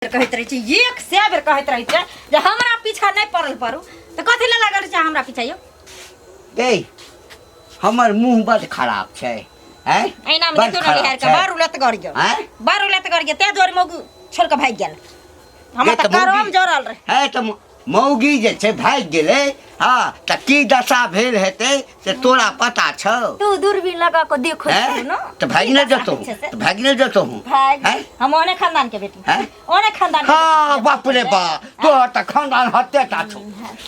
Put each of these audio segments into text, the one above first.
कहैत रहै छी, एक सए बेर कहैत रहै छै जे हमरा पीछा नहि पड़ल पड़ू, तऽ कथी लए लागल छै हमरा पीछा यौ? गै, हमर मुँह बड खराब छै, आँय? ऐना में बड देखियौ ने, खराब निहार के छै। बार उलत गड़ गेल। आँय? बार उलत गड़ गेल, तें दुआरे मौगी छोड़ के भागि गेल। हमर गै, तऽ तऽ मौगी- करम जरल रहे। है तऽ मौगी जे छै भागि गेलै। हँ, तऽ की दशा भेल हेतै से तोरा पता छौ? तू दूरबीन लगा के देखो हैं? ना। तऽ भागि नहि जेतौ, तऽ भागि नहि जेतौ। भाग हैं? हम ओने खानदान के बेटी। हैं? ओने खानदान के हाँ बेटी। बाप रे बा, तोहर तऽ खानदान हते टा छौ,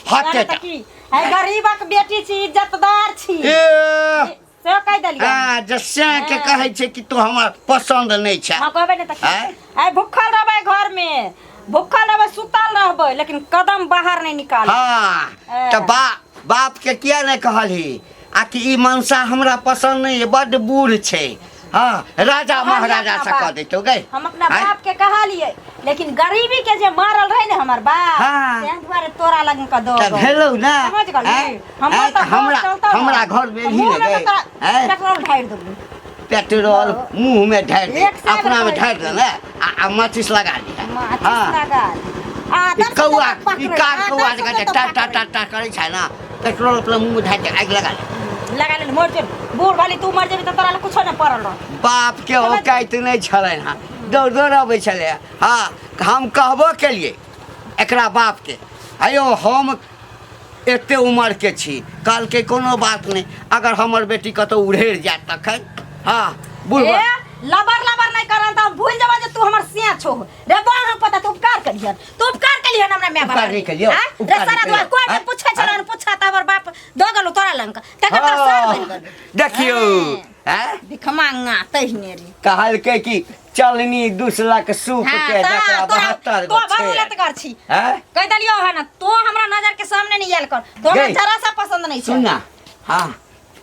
हते टा। की है, गरीबक बेटी छी, इज्जतदार छी। ए से कहि देलियै। हाँ, जे से के कहै छै कि तू हमरा पसन्द नहि छै। हम कहबै ने तऽ आँय? आइ भूखल रहबै, घर में भूखल रहबै, सुतल रहबै, लेकिन कदम बाहर नहीं निकाल। हाँ, तऽ बाप के किया नहि कहलही आ कि ई मनसा हमरा पसन्द नहि है, बड्ड बूढ़ छै। हाँ, राजा कहलियै महाराजा अपना से कह बाप। दैतौ गै। हम अपना आँय? बाप के कहलियै, लेकिन गरीबी के जे मारल रहे ने हमर बाप, हाँ। तें दुआरे तोरा लग के दो तऽ भेलौ ने। समझ गेली? आँय? हमर आँय, तऽ तऽ हमरा घर चलतौ ने। हमरा घर में तऽ ही मुँह में ने तऽ तोरा आँय? पेट्रोल ढारि देबौ। पेट्रोल मुँह में ढारि दे। एक सए अपना में बेर ढारि दे ने आ माचिस लगा लिहा। माचिस हाँ। लगा ले। आ ई दर्शन कौआ तऽ पकड़ै, ई कार आ कौआ दर्शन जकाँ तऽ टा टा पकड़ै। टा टा करै छै ने, पेट्रोल अपना मुँह में ढारि दे, आगि लगा ले। लगा ले, मर जेबी बूढ़ वाली, तू मर जेबी तऽ तोरा लए कुछो नहि पड़ल रह। बाप के औकाइत नहि छलनि हँ, दौड़ दौड़ अबै छलै। हँ, हम कहबो केलियै एकरा बापके, अयो हम एते उमरके छी। कहलकै कोनो बात नहि, अगर हमर बेटी कतहु उड़ेर जायत तखन। हँ, बुढ़ ए लबर लबर नहीं करन त भूल जाबा जे तू हमर सिया छो रे। बा हम पता तू उपकार करियन, तू उपकार कलियन हमरा my बाप। उपकार नहीं कलियौ, हाँ? रे उपकार सारा नहीं दुआर कलियौ। कोई नहीं हाँ? पूछे छलन, पूछा त हमर बाप दो गेलो तोरा लंग तकर तोरा सर बन गेल। देखियौ, हैं? भिखमांगा तहिने रे। कहलकै कि चलनी दुसलक सूप हाँ, के ता- जकरा तोरा 72 तो गो बड़ छेद। उलटगर छी। हैं? कहि देलियौ हन, तो हमरा नजर के सामने नहीं आयल कर, तो हमरा गई। जरा सा पसंद नहीं छै। सुन ना, हाँ,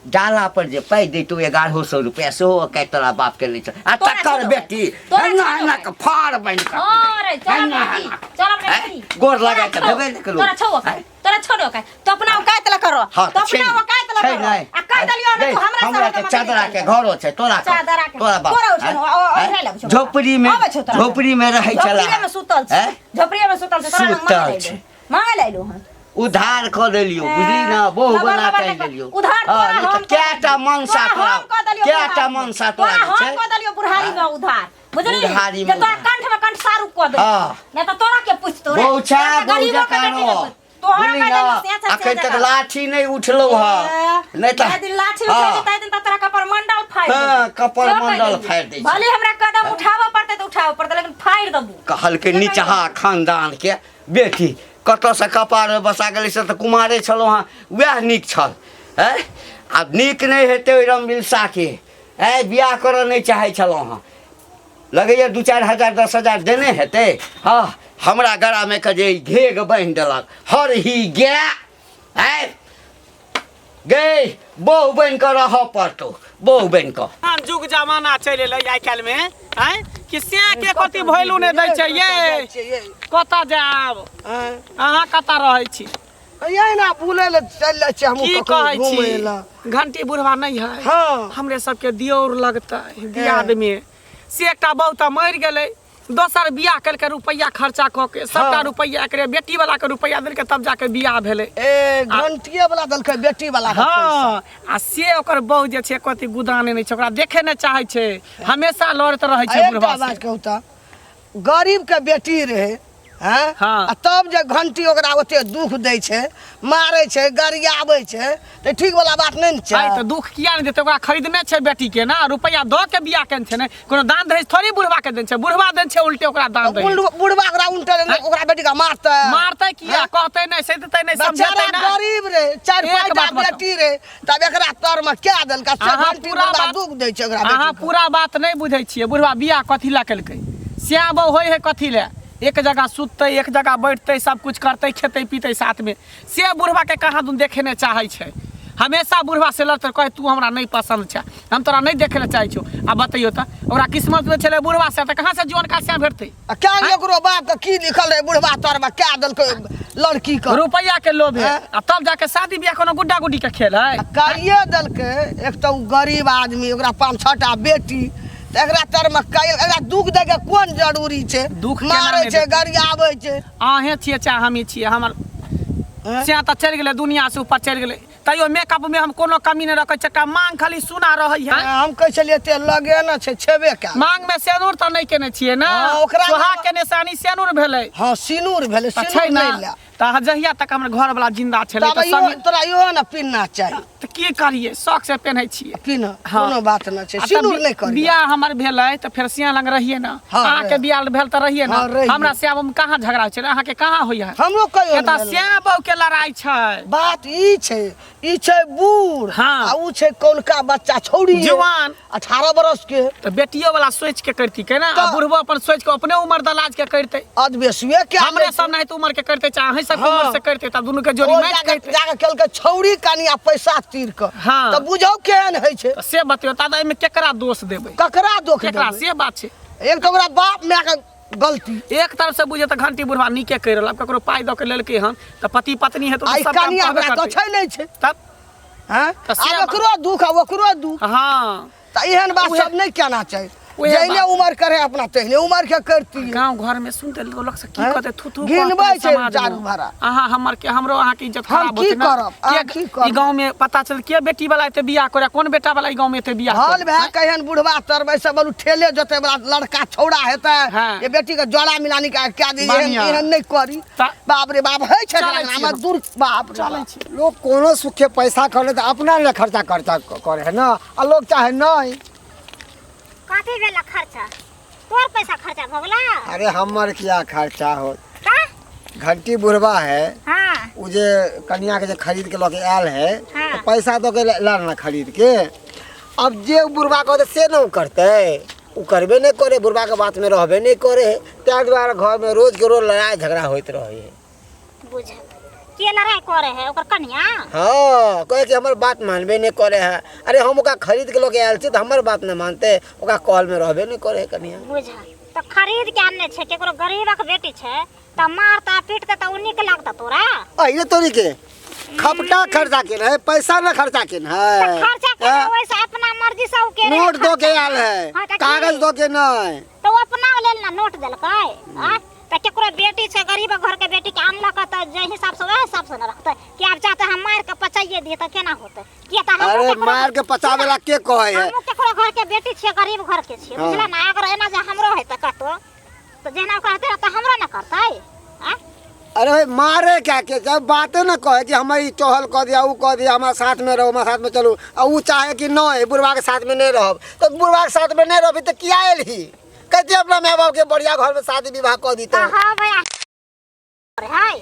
डाला पर जे पाइ दैतौ 1100 रुपया, सेहो के तोरा बाप के नहि छौ आ तोरा तकर छौ। बेटी तोरा एना छौ। एना के फाड़ बनि कऽ हाँ रे, चल एना अपने एना। बेटी, चल अपने हैं? बेटी। गोर तोरा लगाय के छौ, भेबे नहि केलौ। तोरा छौ ओकाय, हैं? तोरा छौ ओकाय, तो अपना औकात ल करो। हाँ, तो छै अपना ने, औकात ल छै करो। ने। आ कहि देलियौ हन, गई, तू हमरा हमरा से के चदरा के घरो छै तोरा के- चादरा के तोरा बाप तोरा हैं? उठे हैं? ओढ़े लगै छौ। झोपड़ी में अबै छौ तोरा। झोपड़ी में रहै छला। झोपड़िए में सुतल छै। हैं? झोपड़िए में सुतल छै, तोरा लग सुतल मांगे छै। लैलो, मांगे लैलो हन। उधार कऽ देलियौ, बुझली ना, बहु लबर बना लबर के नहि कर। देलियौ। उधार हाँ, तोरा नहि हम तऽ कएटा कऽ मनसा तोरा तोरा हम कऽ देलियौ कएटा बुढ़ारी में। मनसा तोरा तोरा जे हम छै? कऽ देलियौ बुढ़ारी में उधार, बुझली? बुढ़ारी में जे तोरा उधार। कंठ में कंठ सारू कऽ देलियौ। हाँ। नहि तऽ तोरा के पुछतौ रे? बहु छा तोरा तऽ बहु गरीबो के जकाँ बेटी नहि रह। पुछतौ। तोहरा बुझली कह ना, देलियौ से से अखन तक जकाँ। लाठी नहि उठलौ हँ, नहि तऽ जाहि दिन लाठी हाँ। उठेबी ताहि दिन तऽ तोरा कपर मंडल फाड़ि हाँ, देबौ। कपर सेहो कहि मंडल देलियौ। फाड़ि दै छै। भले हमरा कदम उठाबऽ पड़तै तऽ उठाबऽ पड़तै, लेकिन फाड़ि देबौ। कहलकै निचहा खानदान के बेटी कतऽसँ कपारमे बसा गेलै, से तऽ कुमारे छलहुँ हँ, वएह नीक छल। आँय, आब नीक नहि हेतै ओहि रमबिलसाके। आँय, बियाह करऽ नहि चाहै छलहुँ हँ, लगैए 2-4 हजार 10 हजार देने हेतै। हँ, हमरा गरामे के जे ई घेघ बान्हि देलक हर ही गाय। आँय गै, बहु बनि कऽ रहऽ पड़तौ, बहु बनि कऽ। हँ, जुग जमाना चलि एलै आइ काल्हिमे आँय कि से के कथी वैल्यू नहि दै छै ये। कतऽ जायब अहाँ, कतऽ रहै छी? ये ना बुलै लए चलि जाइ छियै हमहूँ की कखनो कहै घुमै छी लए। घंटी बुढ़वा नहि है? हाँ। हमरे सबके दियोर लगतै दियाद में, से एकटा बहु तऽ मरि गेलै, दोसर बियाह केलकै, रुपैआ खर्चा कऽ के सबटा रुपैआ एकरे बेटी वाला के रुपैआ देलकै, तब जाके बियाह भेलै। ए, घंटिए वाला देलकै बेटी वाला के पैसा। हँ, आ से ओकर बहु जे छै कथी गुदाने नहि छै, ओकरा देखे नहि चाहै छै, हमेशा लड़ैत रहै आ छै एकटा बुढ़वा से। बात कहू तऽ, गरीब के बेटी रहे हैं? हाँ। आ तब जे घंटी ओकरा ओते दुख दै छै, मारै छै, गरियाबै छै, तऽ ठीक वाला बात नहि ने छै? आइ तऽ दुख किया नहि देतै? ओकरा खरीदने छै बेटी के ने, रुपैआ दऽ के बियाह केने छै ने, कोनो दान दहेज थोड़ी बुढ़वा के देने छै। बुढ़वा देने छै उल्टे ओकरा दान दहेज। बुढ़वा ओकरा उल्टे ओकरा बेटी के मारतै? मारतै किया? कहतै नहि, सहितै नहि, समझेतै बेचारा नहि। गरीब रहे, चारि एक पाँच टा बात बताउ। बेटी रहे, तब एकरा तर में क्या देलका से अहाँ घंटी पूरा बुढ़वा बात दुख दै छै ओकरा अहाँ बेटी के। पूरा बात नहि बुझै छियै। बुढ़वा बियाह कथी लए केलकै? श्याम बहु होइ है कथी लए? एक जगह सुततै, एक जगह बैठतै, सब कुछ करतै, खेतै पीतै साथमे। से बुढ़वाके कहाँ दुन देखे नहि चाहै छै, हमेशा बुढ़वा से लड़तै, कहै तू हमरा नहि पसन्द छै, हम तोरा नहि देखे लए चाहै छियौ। आ बतैयौ तऽ, ओकरा किस्मतमे छलै बुढ़वा से, तऽ कहाँ से जीवन का श्याम भेटतै? आ क्या ओकरो बाप के की लिखल रहे, बुढ़वा तर में क्या देलकै लड़की के? रुपैआ के लोभ है। हैं? आ तब जाके शादी बियाह कोनो गुड्डा गुड्डी के खेल है? आ करिए देलकै। एक तऽ ओ गरीब आदमी, ओकरा पाँच छह टा बेटी, तऽ एकरा तरमे कैल एकरा दुख दैके कोन जरूरी छै? दुख केना मारै नहि छै, देतै? गरियाबै छै। अहें छियै चाहे हमही छियै, हमर हैं? से तऽ चलि गेलै, दुनिया से ऊपर चलि गेलै, तैयो मेकअप में हम कोनो कमी नहि रखै छियै, एकटा मांग खाली सुना रहै है। हम कहै छलियै एते लगे ने छै, छेबे कयल। मांग में सेनुर तऽ नहि केने छियै ने? हँ, ओकरा सोहाग के निशानी सेनुर भेलै। हँ, सिनूर भेलै। तऽ सिनूर छै ने नहि लए। तऽ जहिया तक हमर घर वाला जिंदा छलै तब तऽ इहो संगे तोरा इहो ने पिन्हना चाही। तऽ की करियै, शौक से पेन्है छियै। पिन्ह। हँ। कोनो बात नहि छै। आ तऽ सिनूर नहि करियै। बियाह हमर भेलै तऽ फेर सिया लग रहियै ने? हँ, अहाँके रहियै। बियाह भेल तऽ रहियै ने? हँ, रहियै। हमरा सिया में कहाँ झगड़ा होइ छलै? अहाँके कहाँ होइया? हमरो कहियो एतऽ नहि भेलै। सिया बहू के लड़ाई छै। बात ई छै, ई छै बूढ़, हाँ। आ ऊ छै कौनका बच्चा छौड़ी जुआन। 18 बरस के। तऽ बेटियो वाला सोच के करती के ना, आ तऽ- बुढ़बो अपन सोच के अपने उम्र दलाज के करते। अधबेसुए के हमरे सब नहीं उम्र के करते, चाहे अहीं सब हाँ। उम्र से करते, तब दुनू के जोड़ी ओ मैच जाके करते। जाके केलकै छौड़ी कनिया पैसा तीर के। हाँ। तऽ बुझौ केहन होइ छै। तऽ से बतियो दादा, एहिमे केकरा दोष देबै? ककरा दोख केकरा देबै? से बात छै। एक तऽ ओकरा बाप माय के गलती। एक तरफ से बुझे तऽ घंटी बुढ़वा नीके करि रहल। आब ककरो पाइ दऽ के लेलकै हन तऽ पति पत्नी हेतौ आ तऽ ई सब काम कनिया कहबे ओकरा करतै। गछै नहि छै। तब हैं? तऽ से आब बात। ओकरो दुख आ ओकरो दुख। हाँ। तऽ एहन बात उहे- सब नहि केना चाही। उहे जहने बात। उमर करे अपना तेहने उमर के करती। गांव घर में सुनते लोग से की हैं? कहते, थू थू घिनबै कहते छै समाज में। चारू भरा। अहाँ हमर के हमरो अहाँ के इज्जत हम खराब की होते ना। करब? अहाँ के की करब? ई गांव में पता चल के बेटी वाला एते बियाह करे, कोन बेटा वाला ई गांव में एते बियाह हल करे? भए केहन बुढ़वा तरबै से बोलू ठेले जोते वाला लड़का छौड़ा हेतै। हाँ। ये बेटी के जोड़ा मिलानी के क्या दी, एहन बढ़िया। एहन नहि करी। त- बाप रे बाप होइ छै। चलै छी हमर हम। दूर बाप रे चलै बाप। छी। लोग कोनो सुखे पैसा करे तऽ अपना ले खर्चा करता करे है ना, आ लोग चाहे नहीं। कथी भेल खर्चा? तोर पैसा खर्चा भऽ गेला? अरे हमर क्या खर्चा हो का? घंटी बुढ़वा है। हाँ। उ जे कनिया के जे खरीद के लऽ के आयल है। हाँ। तऽ पैसा दऽ के ला ना खरीद के। अब जे उ बुढ़वा कहतै से ने उ करतै, उ करबे नहि करे, बुढ़वा के बात में रहबे नहि करे है, ताहि दुआरे घर में रोज के रोज लड़ाई झगड़ा होइत रहे है। बुझल के लड़ाई करे है ओकर कनिया? हाँ, कहे कि हमर बात मानबे नहीं करे है। अरे हम ओकरा खरीद के लऽ के आयल छी तऽ हमर बात नहीं मानते, ओकरा कॉल में रहबे नहीं करे है कनिया। बुझल तऽ खरीद के आनने छै, केकरो गरीबक बेटी छै तऽ मारता पीटता तऽ उ नीक लगता तोरा? अरे तोरी के खपटा खर्चा केने है, पैसा न खर्चा केने है। तऽ खर्चा केने हाँ, ओइसे अपना मर्जी से उ केने नोट दऽ के खर्चा। आयल है। हाँ, तऽ की? कागज दऽ के नहीं। तऽ उ अपना लेल ना नोट देलकै आ तऽ केकरो बेटी छै, गरीब घर के बेटी के आनलक तऽ जे हिसाब से वएह हिसाब से न रखतै कि आब जाते हम मारि के पचाइए दिए तऽ केना होतै? किया तऽ हमहूँ अरे केकरो- मार के पचावे ला के कहे है? हमहूँ केकरो घर के बेटी छियै, गरीब घर के छियै। हाँ। बुझला ना, अगर एना जे हमरो हेतै कतौ तऽ जेना ओकरा हेतै तऽ हमरो ने करतै आ? अरे भाई मारे क्या के जब बाते न कहे कि हम ई चहल कह दिया ऊ कह दिया, हमारा साथ में रहो, हमारा साथ में चलू, आ ऊ चाहे कि नहीं बुढ़वा के साथ में नहीं रहब, तो बुढ़वा के साथ में नहीं रहबी तो किया एलही? कहती अपना माय बाप के बढ़िया घर में शादी विवाह कह दी। तऽ हाँ भैया है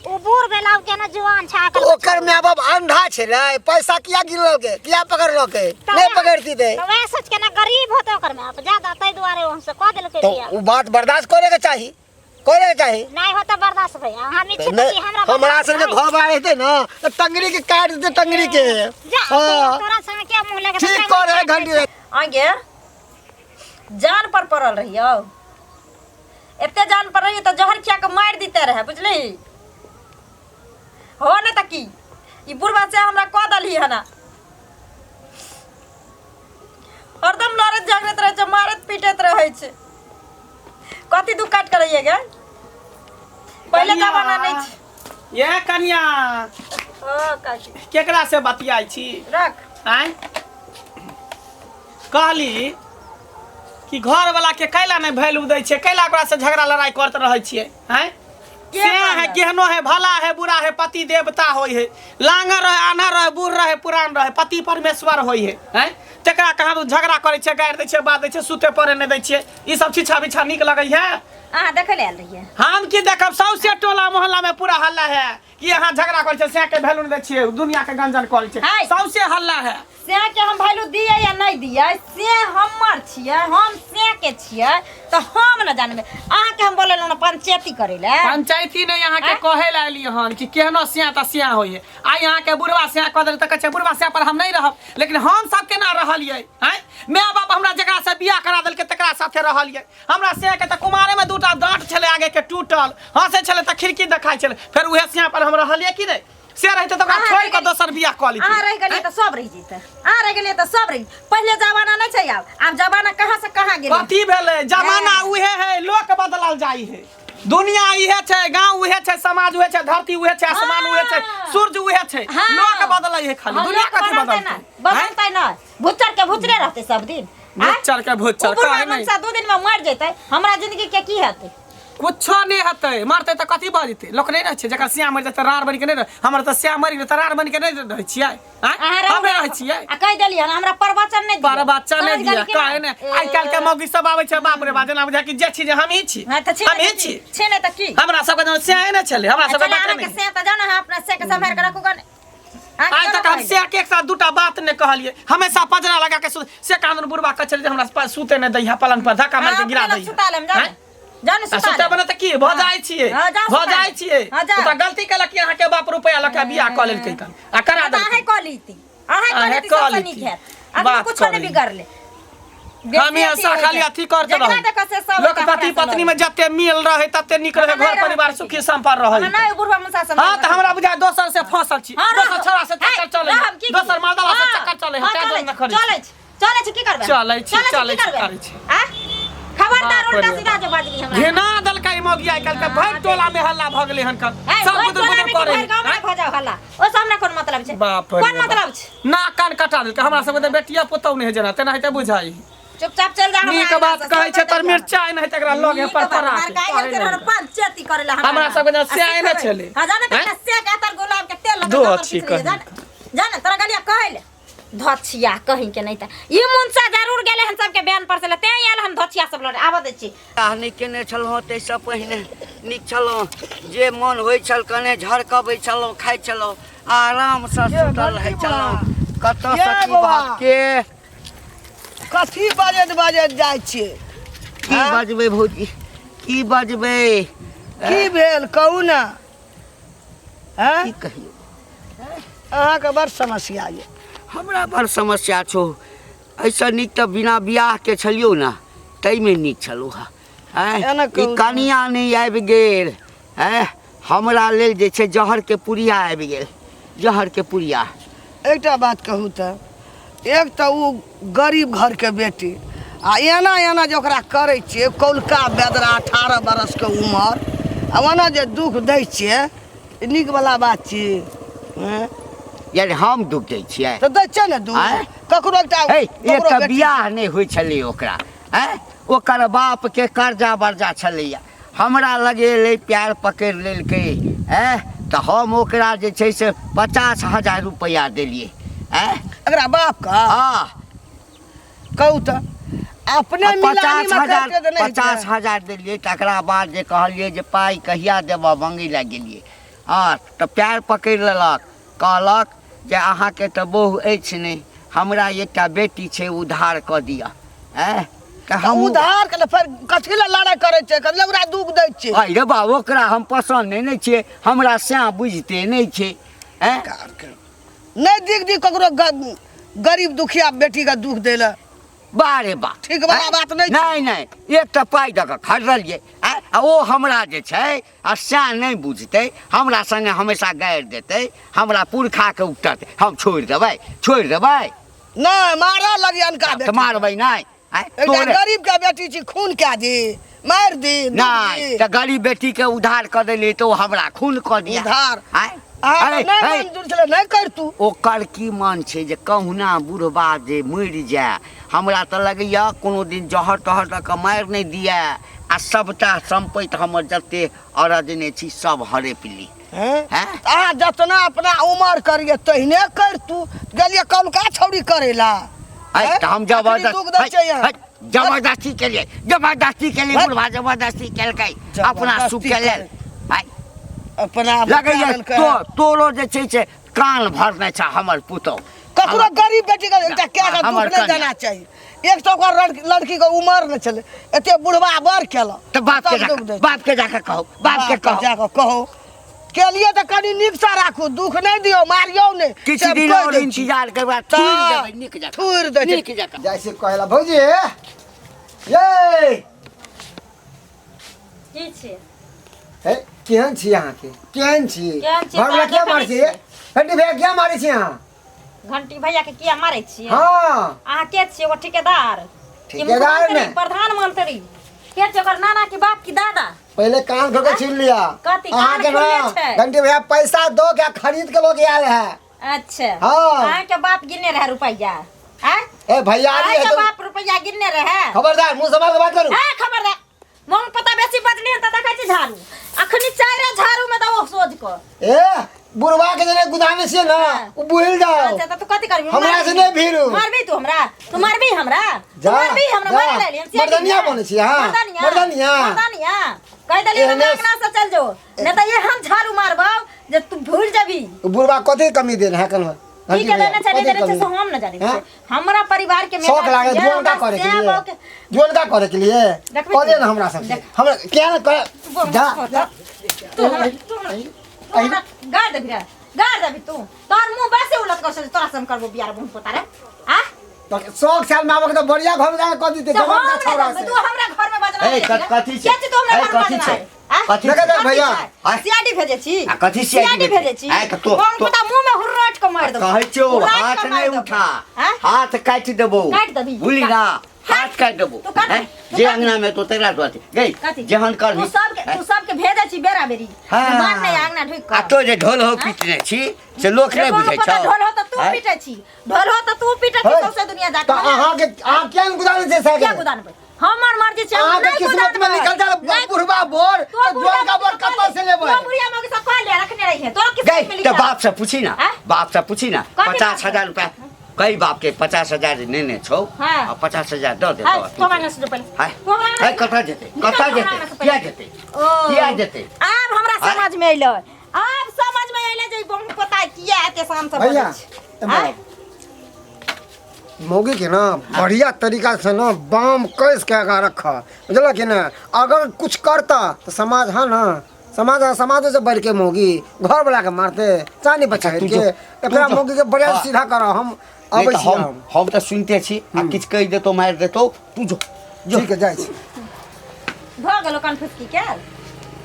उ बूढ़ भेला, उ केना जुआन छै तो ओकर माय बाप अंधा छलै, पैसा किया गिनलकै, किया पकड़लकै? नहीं पकड़ती ते तऽ वएह सोच के ना गरीब होते ओकर माय बाप ज्यादा, ताहि दुआरे हमसे कह देलकै तो बियाह। उ बात बर्दाश्त करे के चाही, करे के चाही। नहीं होता बर्दाश्त भैया, हम इच्छित नहीं, कि हमरा हमरा बर्दाश्त संगे नहीं। घर बार हेतै ना तऽ टंगरी के काट देतै, टंगरी के। जा हाँ। तोरा संगे क्या मुंह लगे? ठीक करे घंटी। आगे जान पर पड़ल रहियौ, एते जान पर रहियै तऽ जहर खिया के मारि दिते रहे, बुझली हो ने? तऽ की ई बुढ़बा से हमरा कह दलही हना? हरदम लड़ैत झगड़ैत रहै छै, मारैत पीटैत रहै छै। कथी दुख काट के रहियै गे? पहिले कनिया। जमाना नहि छै। ये कनिया। ओ काकी। केकरा से बतियाइ छी? रख। आँय, कहली कि घर वाला के कैला नहि वैल्यू दै छियै, कैला ओकरा से झगड़ा लड़ाई करत रहै छियै? आँय, के से है? कहलक? केहनो है, भला है, बुरा है, पति देवता होइ है। लांगर रहे, आन्हर रहे, बूढ़ रहे, पुरान रहे, पति परमेश्वर होइ है। आँय, तकरा कहाँ तू झगड़ा करै छियै, गारि दै छियै, बात दै छियै, सुते पड़े नहि दै छियै, ई सब छिछा बिछा नीक लगै है? अहाँ देखै लए आयल रहियै? हम की देखब, सौंसे टोला मोहल्ला में पूरा हल्ला है कि अहाँ झगड़ा करै छियै, सैं के वैल्यू नहि दै छियै, दुनिया के गंजन करै छियै। हाय। सौंसे हल्ला है। से के हम वैल्यू दिए या नहि दिए से हमर छियै, हम से के छियै तऽ हम न जानबै। अहाँके हम बोलेलहुँ ने पंचायती करै लए। पंचायती नहि, अहाँके कहै लए एलियै हन कि केहनो सिया तऽ सिया होइए। आइ अहाँके बुढ़वा सिया कह देलक तऽ कहै छै बुढ़वा सिया पर हम नहि रहब, लेकिन हम सब केना रहलियै? आँय, माय बाप हमरा जकरा से बियाह करा देलकै तकरा साथे रहलियै। हमरा सिया के तऽ कुमारे में दूटा दाँत छलै आगे के टूटल, हँसै छलै तऽ खिड़की देखाइ छलै, फेर उहे सिया पर हम रहलियै कि नहि? से रहते तऽ ओकरा अहाँ छोड़ि रहि कऽ गेलियै। दोसर बियाह कऽ अहाँ लितियै। रहि गेलियै तऽ सब रहि जेतै, अहाँ रहि गेलियै तऽ सब रहि। पहिले जमाना नहि छै आब, आब जमाना कहाँ से कहाँ गेलै। कथी भेलै? जमाना हाँ। उहे है, लोक बदलल जाइ है। दुनिया इहे छै, गांव उहे छै, समाज उहे छै, धरती उहे छै, आसमान उहे छै, हाँ। सूरज उहे छै, हाँ। लोक बदलै है खाली। हाँ, दुनिया लोक कथी बदलतै बदलतै? ना, बदलतै ना, भुच्चर के भुच्चरे रहतै सब दिन। आँय? भुच्चर के भुच्चर, ओ बुढ़वा काहे नहि? मनसा 2 दिन में मर जेतै, हमरा जिंदगी के की हेतै? कुछो नहि हेतै। मरतै तऽ कथी भऽ जेतै? लोक नहि रहै छै जकर श्याम मरि जेतै राड़ बनि के नहि रहै। हमर तऽ श्याम मरि गेलै तऽ राड़ बनि के नहि रहै छियै? आँय? अहाँ रहू हम नहि ना। रहै छियै। आ कहि देलियै हन, हमरा प्रवचन नहि दिअ। प्रवचन नहि समझ दिअ, गेली कि काहे नहि? नहि? आइ काल्हि के मौगी सब आबै छै, बाप रे बाप, जेना बुझाय कि जे छी जे हमही छी। हाँ, तऽ छी नहि हमही तऽ की? छी। छी नहि तऽ की? हमरा सबके जहन स्याहे नहि छलै, हमरा सबके चल, बाते अहाँके नहि। से तऽ जाउ ने, अहाँ अपना से के सम्हारि कऽ रखू गने। अहाँके आइ तक कोनो हम से के एक साथ दूटा बात नहि कहलियै। हमेशा पजरा लगा के से कानून बुढ़बा कहै छलै जे हमरा सुते नहि दैहा, पलंग पर धक्का मारि के अहाँ गिरा अपने लग दैहा। सुता लेम, जाउ ने। आँय? जाउ ने आ सुता सुते लेम। बने तऽ की भऽ जाइ छियै? हाँ, जाउ भऽ सुता जाइ लेम। छियै। हाँ, जाउ। ओ तऽ गलती केलक कि अहाँके बाप रुपैआ लऽ के बियाह कऽ लेलकै कन आ करा तऽ अहें देलकै। कऽ लीती, अहें कऽ अहें लीती, कऽ सबसँ नीक लीती। हैत। अखन बात कुछो नहि करी। बिगड़लै। बेसी हमेशा अथी होइ खाली छै। अथी करते जकरा रहू। देखऽ से सब लोक ओकरा पति से पत्नी लड़ै। में जते मिल रहे तते नीक रहे, हमरा घर नहि परिवार रहत सुखी संपन्न रहे। हमरा नहि बुढ़वा मुसा से हाँ, तऽ हमरा बुझाय दोसर से फंसल छी, हाँ, दोसर रहब। छोरा से चक्कर हे, चले, रहब की? दोसर मर्दवा से हाँ, चक्कर चले, हाँ, तें चलै दुआरे न छी, करै छी। चलै छी, चलै छी, की करबै? चलै छी, चलै चलै छी, छी, की करबै? करै छी। आ? खबरदार बाप उल्टा रे सीधा बाप। जे बाजली हमरा। घिना देलकै ई मौगी आइ काल्हि के, भरि टोला में हल्ला भऽ गेलै हन कन। हे, सब भरि गुदुर टोला गुदुर में कि करै। भरि गाँव में आँय? भऽ जाउ हल्ला, ओहिसँ हमरा कोन मतलब छै? बाप रे कोन बाप। मतलब छै? नाक कान कटा देलकै। हमरा सबके तऽ बेटिया पुतहु नहि है जेना तेनाहिते बुझाइ। चुपचाप चल जा। हमरा नीक आंगन बात से, कहै छै सब तर बदलि मिरचाइ नहि तकरा लगे नीक पर बात, परा मार के, के आइ कहै गेल नहि। रहल पंचायती करे ला हमरा। हमरा सबके जेना आ स्याह नहि सिखबै। छलै। हाँ, जाने हैं? तऽ स्याह के अतर गुलाब के तेल लगा दो के अच्छी खिचड़ी, कही। जाने जाने तोरा गलिया कहै ले धछिया कहीं के नहीं त ई मुनसा जरूर गेले हन सबके बयान पर से ते आयल हन धछिया सब लड़े आबऽ दै छी। बियाह नहि केने छलहुँ ताहिसँ पहिने नीक छलहुँ, जे मन होइ छल कने झरकबै छलहुँ, खाइ छलहुँ, आरामसँ सुतल रहै छलहुँ। कतऽसँ ये की बौआ। बात के कथी बजैत बजैत जाइ छियै? की बजबै भौजी, की बजबै? की भेल कहू ने? हैं? की कहियौ, अहाँके बड़ समस्या यऽ। हमरा बड़ समस्या छौ। एहिसँ नीक तऽ बिना बियाहके छलियौ ने, ताहिमे नीक छलहुँ हँ। आँय, एना ई कहू। कनिया नहि आबि गेल, आँय, हमरा लेल जे छै जहरके पुड़िया आबि गेल, जहरके पुड़िया। एकटा बात कहू तऽ, एक तऽ ओ गरीब घरके बेटी आ एना एना जे ओकरा करै छियै, कौलका बेदरा 18 बरसके उमर, आ ओना जे दुख दै छियै, ई नीकवला बात छी? हँ? यानी हम दुख दै छियै? तऽ दै छियै ने दुख। आँय? ककरो एकटा हे, एक ककरो तऽ बेटी बियाह नहि होइ छलै ओकरा, आँय, ओकर बापके कर्जा बर्जा छलैया, हमरा लग एलै, प्यार पकड़ि लेलकै, आँय, तऽ हम ओकरा जे छै से 50,000 रुपैआ देलियै, आँय। एकरा बापके? हँ। कहू तऽ अपने आ मिलानी 50 मे हजार करिते तऽ नहि हेतै। 50,000 देलियै, तकरा बाद जे कहलियै जे पाइ कहिया देबऽ, मङ्गै लए गेलियै, हँ, तऽ प्यार पकड़ि लेलक, कहलक जे अहाँके तऽ बहु अछि नहि, हमरा एकटा बेटी छै, उधार कऽ दिअ। आँय, तऽ तऽ हम उधार के फेर कथी लए लड़ाइ करै छै? कथी लए ओकरा दुख दै छियै? अरे रे बा, ओकरा हम पसन्द नहि ने छियै, हमरा सएह बुझिते नहि छै। आँय, नहि दिख दी ककरो गरीब दुखिया बेटी के दुख दै लए। बा रे बा, ठीक वाला आँय? बात नहि छै। नहि नहि, एक तऽ पाइ दऽ कऽ खरीदलियै, आँय, आ ओ हमरा जे छै आ सएह नहि बुझतै, हमरा सङ्गे हमेशा गारि देतै, हमरा पुरखाके उपटतै, हम छोड़ि देबै? छोड़ि देबै? नहि, मारऽ लगी अनका तऽ बेटी। मारबै नहि? आँय, एकटा तोरे गरीब के बेटी छी, खून कए दी, मारि दी, दुख नहि दी। तऽ गरीब बेटीके उधार कऽ देलियै तऽ ओ हमरा खून कऽ दिया। उधार? आँय? अहाँके है, नहि है। मंजूर छलै, नहि करतू। ओकर की मन छै जे कहुना बुढ़बा जे मरि जाय। हमरा तऽ लगैया कोनो दिन जहर तहर दऽ कऽ मारि नहि दिए आ सबटा सम्पति हमर जते अरजने छी सब हड़पि ली। हैं? हैं? अहाँ जतना अपना उमर करिए तहिने करतू। गेलिए कौलका छौड़ी करेला। है, हैं? तऽ हम अखनी जबरदस्त दुख दै है, छै यहाँ। है, जबरदस्ती केलिए, जबरदस्ती केलिए, है। बुढ़बा जबरदस्ती केलकै अपना सुख के लेल। है, अपना लगैया बचा लेलकै। तोरो जे छै से कान भरने छ हमर पुतहु। ककरो गरीब बेटी के एकटा कए के दुख हमर नहि कन्या। देना चाही। एक तऽ ओकर लड़की के उमर नहि छलै, एते बुढ़बा बड़ केलक। तऽ बाप के तब दुख जाके, दै छै। बाप के जाके कहू, बाप के कहू। जाके कहू। केलिए तऽ कनि नीकसँ राखू, दुख नहि दियौ, मारियौ नहि। किछु से दिन कहि और दै छी। इंतजार के बाद तऽ थुरि देबै नीक जकाँ। थुरि दै छै। नीक जकाँ। जाइ छी कहै ला भौजी ये। की छै? ए केहन छी अहाँके केहन छी केहन छी? घरवला तोरा किया देखै मारै छी छियै। घंटी भैया किया मारै छी अहाँ घंटी भैया के किया मारै छियै हाँ अहाँ के छियै एगो ठेकेदार कि ठेकेदार मुख्यमंत्री, ने। प्रधानमंत्री के छै ओकर नाना की बाप की दादा पहले कान खोल के छीन लिया कथी? कान अहाँ के खुलले ना छै। घंटी भैया पैसा दो के खरीद के लोग आयल है अच्छा हाँ। अहाँ के बाप गिनने रहे रुपैया आँय? ए भैया अहाँ है के तो बाप रुपैया गिनने रहे खबरदार मुंह संभाल के बात करू ए खबरदार मोन पता बेसी बजली हन त देखै छी झाड़ू अखनी चाइरे झाड़ू में दबो सोझ को ए बुढ़वा के जने गुदाने से ना हाँ। उ बुझल जाओ अच्छा त तू कथी करबी हमरा से नहीं भीरू। मारबी तू हमरा तू मारबी हमरा तू जा, मारबी हमरा जा। मारे लेली हम सियाडी मर्दनिया ना। बनै छी अहाँ। मर्दनिया मर्दनिया। मर्दनिया कह देली हमरा एहने- अंगना से चल जो नहीं त ये हम झाड़ू मारबौ जे तू भूल जबी उ बुढ़वा कथी कमी देन है कल की के देने छै नहीं देने छै से हम न जानै हाँ? छियै हमरा परिवार के शौक मेहनत लागे छियै, जुअन का हमरा करे के सएह लिए बहू के- जुअन का करे के लिए देखबै कह दे तू। ना हमरा सब देख। हमरा क्या ना कर तू बोल, जा बोल, जा। तू हमरा तू हमरा तू हमरा गाड़ देबी रे गाड़ देबी तू तोहर मुंह वैसे उलट कर से तोरा से हम करबो बियाह बहू पोता रे आ तो शौक साल में आबक तो बढ़िया घर में जाके कह दीते तो जवान हम का नहीं छौड़ा जानबै, से तू हमरा घर में बजना ए, कथी छै? के तू हमरा ए, घर में कथी बजना छै? है? आ? कथी देखा छै? देख भैया। आय। सीआईडी भेजै छी आ, कथी CID भेजै छी आय, तऽ तो- बम तो- पता मुंह में हुर्रट के मारि देबौ कहै छियौ हुर्राट हाथ के मारि नहि देबौ। उठा आँय? हाथ काटि देबौ काटि देबही। बुझली ना हाथ काटि देबौ तू काट, हैं? तू जे काट। अंगना में तो तकरा तो अथी गई कथी? जेहन करबी तू सबके तू सबके भेजै छी बेरा बेरी हाँ। मार नहि अंगना ढुकि आ कऽ तो जे ढोल हो पीटने छी से लोक नहि रे, बुझै पता छौ ढोल हो तऽ तू हैं? पीटै छी ढोल हो तऽ तू पीटै छी है? सौंसे दुनिया जाके तो अहाँ के अहाँ क्या गुदाने छै किया साके गुदानबै हमर मर्जी छै हम अहाँ के नहि किस्मत में गुदानबै। निकल जा नहि बुढ़वा बोर तो तो जुअन का बोर कतऽ से लेबै तो बुढ़िया मौगी सब कह ले रखने रही है तोरा किस्मत में गई लिखा तऽ बाप से पूछी ना आँय? बाप से पूछी ना कथी पचास बाप से? हजार रुपया कई बाप के 50,000 नेने छौ हाँ। आ 50,000 दऽ हाँ, देतौ तू हमरा से पहिले हाय तू हमरा हाय कतऽ जेतै निकल कतऽ हमरा जेतै से पहिले। किया जेतै ओ किया जेतै आब हमरा आँय? समझ में अइलै आब समझ में अइलै जे ई बहु पता किया एते शाम से भैया बजै छै। एम्हर आँय? आउ। मौगी के ना बढ़िया तरीका से ना बाम कस के आगा रख बुझल कि ना अगर कुछ करता तो समाज है ना समाज समाज से बढ़ के मौगी घर वाला के मारते चानी बचा तू के जो- तू एकरा जो- मौगी के बढ़िया हाँ। सीधा करो हम नहीं अबै तऽ छी हम हम हम तऽ सुनिते छी आ किछु कहि देतौ मारि देतौ तू जो जो ठीक है जाइ छी भऽ गेलो कन्फ्यूज की के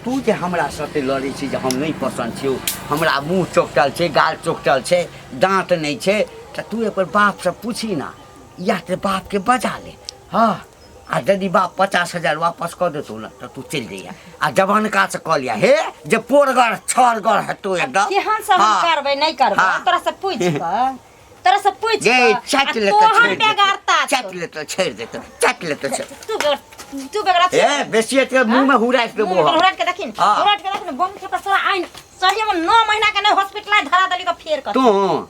तू जे हमरा साथे लड़ै छी जे हम नहि पसन्द छियौ हमरा मुँह चोकटल छै गाल चोकटल छै दाँत नहि छै तऽ तू एक बेर बापसँ पूछी ना या तऽ बापके बजा ले हँ आ यदि बाप 50,000 वापस कऽ देतौ ने तऽ तू चलि जइहे आ जवानकासँ कऽ लिअ हे जे पोरगर छरगर हेतौ एकदम केहन सब हम हँ। करबै नहि करबै हाँ। तोरा से पूछि कऽ तोरा से पूछि गे कऽ चाटि आ लेतौ तोहर छोड़ि देतौ बेगरता छौ। चाटि लेतौ छोड़ि देतौ चाटि लेतौ छोड़ि तू तू बेगरा ए बेसी एते मुँह में हुराकि देबो हम हुराट के देखिन हाँ। हुराट के देखिन बम के तोरा आइन सही में 9 महीना के नहीं हॉस्पिटल धरा देली तो फेर कर तू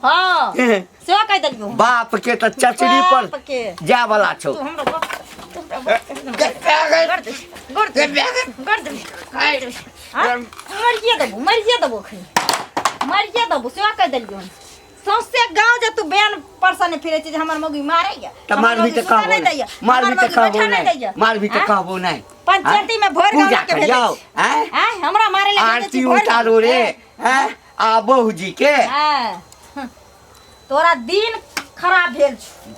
हां सेहो कह देलियो बाप के तऽ चचरी पर बाप के। जाय वाला छौ तू हमरा बाप तू हमरा बाप कर दे कर दे कर दे हाँ? मरिए देबो मरिए देबो खनी मरिए देबो सेहो कह देलियो सौंसे गाँव जे तू बैन परसन फिरे छी जे हमर मौगी मारैया तऽ हमर मारबी मौगी तऽ सुतऽ कहबो नहि नहि दैया, मारबी हमर तऽ मौगी कहबो बैठऽ नहि नहि दैया। मारबी तऽ आँय? कहबो नहि पंचायती में भरि गाँव पूजा के भेजै करियौ छी। आँय आँय, हमरा मारे लए भेजै छी आरती भरि उतारू रे गाँव। आँय आ बहू जी के आँय, तोरा दिन खराब भेल छौ।